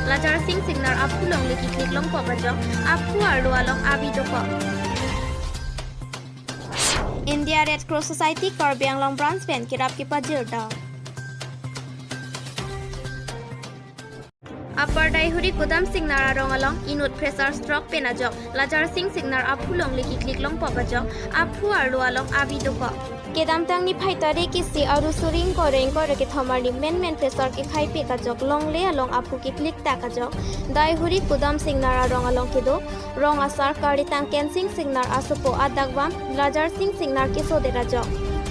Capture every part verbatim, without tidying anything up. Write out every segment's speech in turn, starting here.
Lajar Sing Singnar aphu longle keklik longpo ajok, aphu arlo along avi dokok. India Red Cross Society Karbi Anglong Branch pen kerap kepajir dam. Upper Daihuri Kudam Singnar arong along inut pressure stroke pen ajok Lajar Sing Singnar aphu longle keklik longpo ajok, aphu arlo along avi dokok. Kedamtang niphai tarik isi aru suri ingkoi ra ingkoi ra kethom arni menmen pressure kekhai pek ajok longle along aphu keklik tak ajok Daihuri Kudam Singnar arong along kedo rong asar Karitang Kensing Singnar asopo adak vam Lajar Sing Singnar kesodet ajok.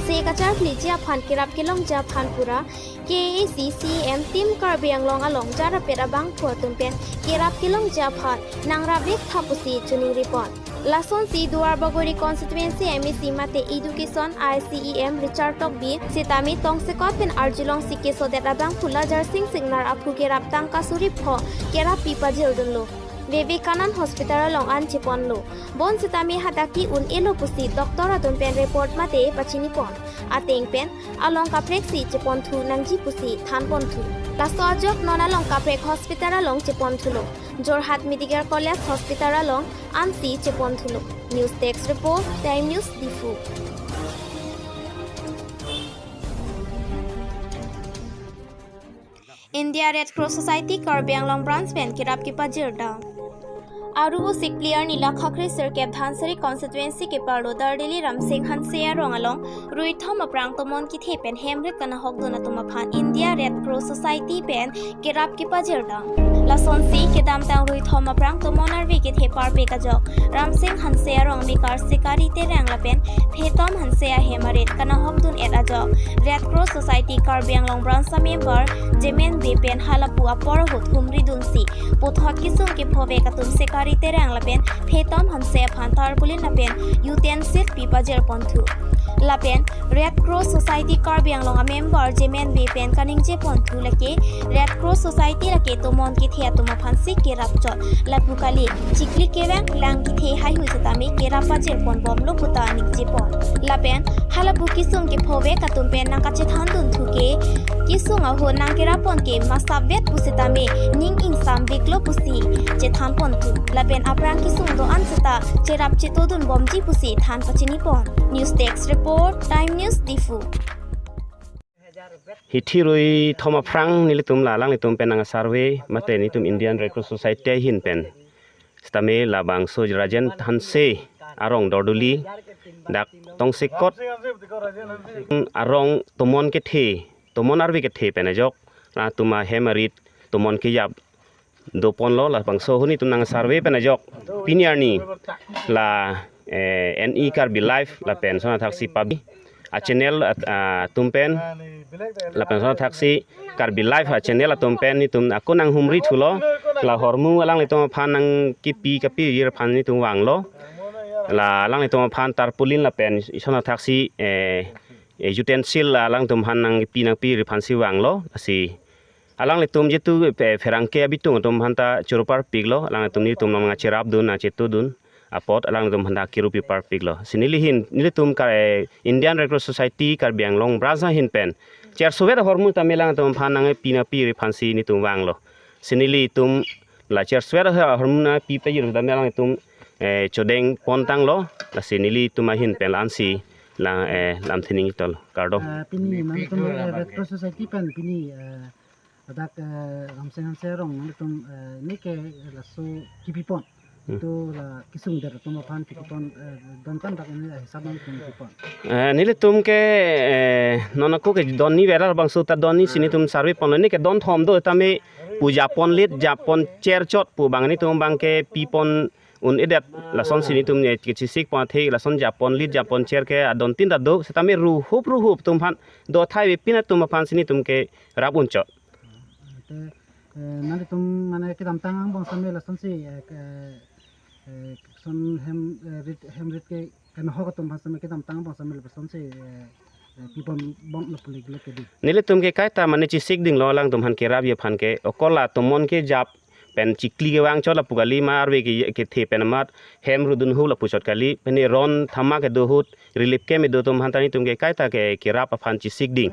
Se kacharliji aphan kerap kelongji aphan pura K A A C C M Team Karbi Anglong along jarapet abangphu atum pen kerap kelongji aphan nangrap vek tha pusi choningri pon. Lasonsi Duar Bagori Constituency M A C mate Education I C E M Richard Tokbi sitame tongsekot pen arjulongsi kesodet abangphu Lajar Sing Singnar aphu kerap tangka suri pho kerap pipajir dunlo. Vivekanand Hospital along an cheponlo. Bonsitame hadak ke un-elo pusi doctor atum pen report mate pachini pon. Ateng pen along kaprek si chepon thu nangji pusi than pon thu. Laso ajok non along kaprek hospital along chepon thulo. Jorhat Medical College Hospital along ansi chepon thulo. News Desk Report, Time News, Diphu. India Red Cross Society Karbi Anglong Branch pen kerap kepajir dam. Aru busik phli arni lakhakri sirkep Dhansiri Constituency keparlo Dardili Ramsing Hanse arong along ruithom aphrang tomon kethe pen hemrit kanahok dun atum aphan India Red Cross Society pen kerap kepajir dam. Lasonsi kedamtang ruithom aphrang tomon arve kethe parpek ajok Ramsing Hanse arong mekar Sikari Terang lapen Phetom Hanse ahem arit kanahok dun et ajok Red Cross Society Karbi Anglong Branch a member Jemen Bey pen halapu apor ahut humri dunsi puthot kesung kephovek atum Sikari Terang lapen Phetom Hanse aphan tarpaulin lapen utensil pipajir pon thu. Lapen Red Cross Society Karbi Anglong a member Jemen Bey pen kaningje pon thu lake Red Cross Society lake tomon kethe atum aphansi kerap chot. Lapu kali chikli kevang lang kethe haihui sitame kerap pajir pon bomlo puta ningje pon. Lapen halapu kesung kephovek atum pen nangkachethan dun thu ke kesung ahut nangkerap pon ke masap vet pusitame ning ingsam veklo pusi chethan pon thu. Lapen aphrang kesung do-an seta cherap cheto dun bomji pusi than pachini pon. News Desk Report, Time News, Diphu. Hithi ruithom aphrang nelitum la alanglitum pen nang survey mate nelitum Indian Red Cross Society ahin pen sitame labangso Rajen Hanse arong Dardili dak tongsekot arong tomon kethe, tomon arve kethe pen ajok latum ahem arit tomon kejap do ponlo. Labangso ahut nelitum nang survey pen ajok pini arni la eh, N E Karbi Live lapen sonathaksi pub a channel at- atum pen lapen sonathaksi Karbi Live a channel atum pen nelitum ako nanghumri thulo. La hormu alanglitum aphan nangkepi kapajir aphan nelitum vanglo. La alanglitum aphan tarpaulin lapen sonathaksi eh, eh, utensil la alangtum aphan nangpi nangpajir aphansi vanglo. Lasi alanglitum jitu eh, pherangke abitung atum aphanta choro parpiklo. Alanglitum nelitum nangcherap dun nangcheto dun apot alanglitum aphanta kiru pi parpiklo. Si neli ahin nelitum ka eh, Indian Red Cross Society Karbi Anglong Branch ahin pen chersovet ahormu tame alanglitum aphan nangpi nangpajir aphansi nelitum vanglo. Si nelitum la chersovet ahormu nangpipajir tame alanglitum eh, chodeng pontanglo. Lasi nelitum ahin pen la-ansi lang eh, lamthe ning tol kardom. Ah, pini nangtum eh, Red Cross Society pen pini eh, ladak eh, Ramsing Hanse arong nangtum eh, neke laso kepi pon. Hmm. To la kesung der atum aphan kepi pon eh, don kan dak ini eh, hisap nangtum kepi pon. Eh, nelitum ke eh, non ako ke don ni vera bangso ta don ni si nelitum survey ponlo, neke don thom do tame pu japon lit japon cherchot pu abang nelitum abang kepi pon un-edet. Lasonsi nelitum eh, kechisik pon athe lason japon lit japon cher ke adon tin ta do sitame ruhup ruhup atum aphan do athai avepin atum aphansi nelitum kerap unchot. Te eh, nangtum mane kedamtang angbong sitame lasonsi eh, ke- eh, son hem eh, rit hem rit ke kanahok atum aphan sitame kedamtang angbong sitame lasonsi eh, eh, pi pon bom lapu lek lek ke di. Nelitum ke kaita mane chisik dinglo alangtum aphan kerapji aphan ke, okol la tomon kejap pen chikli kevang chot lapu kali, ma arve ke kethe pen amat hem rudun hu lapu chot kali, pen ron thama kedo ahut relief camp kedo atum aphanta nelitum ke kaita ke kerap aphan chisik ding.